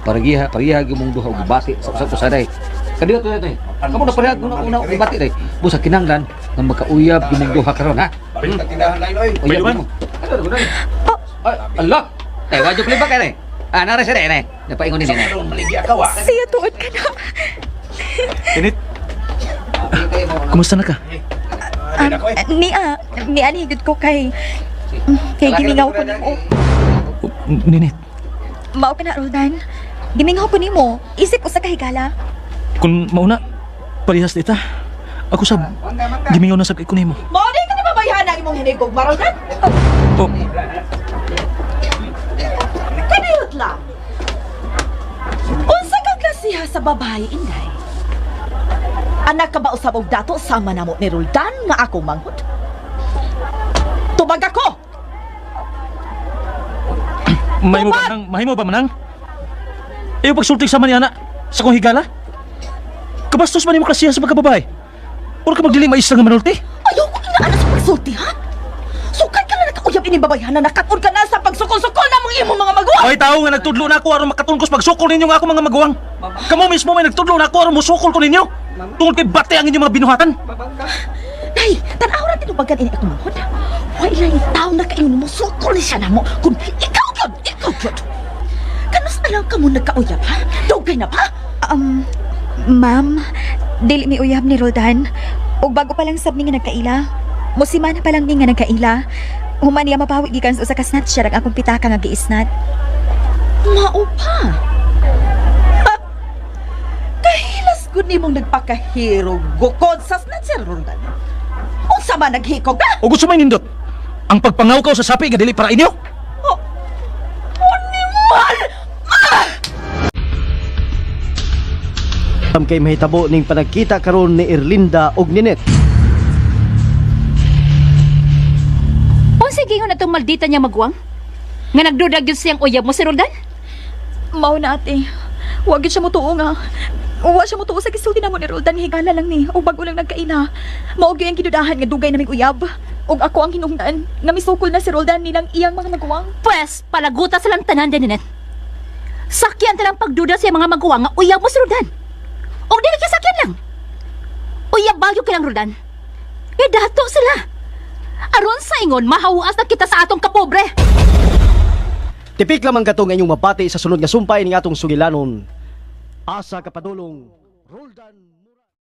Pareha, pareha gyud mong duha og bati sa usab usa day. Kadiyo to day. Kamo na pareha una una og bati day. Busa kinahanglan nga magkauyab gyud mong duha karon ha. Uyab Pwede ba? mo. Ano ba? Ay, Allah. Eh, wadyo pa ba kay Ah, nara siya day, Napaingon din nay. Siya tuod ka na. Init. Kumusta na ka? Niya, niya ni ko kay kay gimingaw ko nimo. Oh, Ninit, Mao ka na, Roldan. Gimingaw ko nimo. Isip usa ka higala. kung mauna, parehas dita. Ako sab, gimingaw na sab kay kunimo. Mao di ka ni babayhan ang imong hinigugma, Roldan. Oh, Kaniyot lang. Unsa kang klasiha sa babae, Inday? Anak ka ba usab og dato sama namo ni Roldan nga akong manghod? Tubag ako! mahimo ba manang? Mahimo ba manang? Iyo pagsulti sa man ana sa kong higala. Kabastos man nimo klasiha sa pagkababae. Or ka magdili maisla nga manulti? Ayoko inaana sa pagsulti, ha? Sukad ka na nakauyab ini babayhan na nakatun ka na sa pagsukol-sukol na mong imong mga maguwang! Ay tao nga nagtudlo na ako aron makatungkos pagsukol ninyo nga ako mga maguwang. Kamo mismo may nagtudlo na ako aron musukol ko ninyo. Tungod kay bate ang inyong mga binuhatan. Nay, tanaw ra tinubagan ini akong manghod. Wa ilay tao na kaingon mo sukol ni siya namo kun ikaw gyud, ikaw gyud. Kanus na lang kamo nagkauyab, ha? Dugay na ba? Ma'am, dili mi uyab ni Roldan. Ug bago pa lang sab ni nga nagkaila. Musimana pa lang ni nga nagkaila. Human niya mapawi gikan sa usa ka snatcher ang akong pitaka nga giisnat. Mao pa. Ha! Kahilas gud nimong nagpakahero gukod sa snatcher, Roldan. Unsa man naghikog ka? O gusto may nindot? Ang pagpangawkaw sa sapi nga dili para inyo? Oh, animal! Am kay mahitabo ning panagkita karon ni Erlinda og Ninet. Unsa gingon atong maldita niya magwang? Nga nagdudag gyud siyang uyab mo si Roldan? Mao na ate. Wa gyud siya motuo nga. Wa siya motuo sa gisulti namo ni Roldan, higala lang ni ug bago lang nagkaila. Mao gyud ang gidudahan nga dugay naming uyab. Ug ako ang hinungdan nga misukol na si Roldan nilang iyang mga maguwang. Pwes, palaguta silang tanan din Ninet. Sakyan talang pagduda sa mga maguwang nga uyab mo si Roldan. Og dili kay sakyan lang. Uyab bayo kay lang Roldan. Nga dato sila. Aron sa ingon mahawas na kita sa atong kapobre. Tipik lamang kato nga inyong mabati sa sunod nga sumpay ning atong sugilanon. Asa kapadulong, Roldan.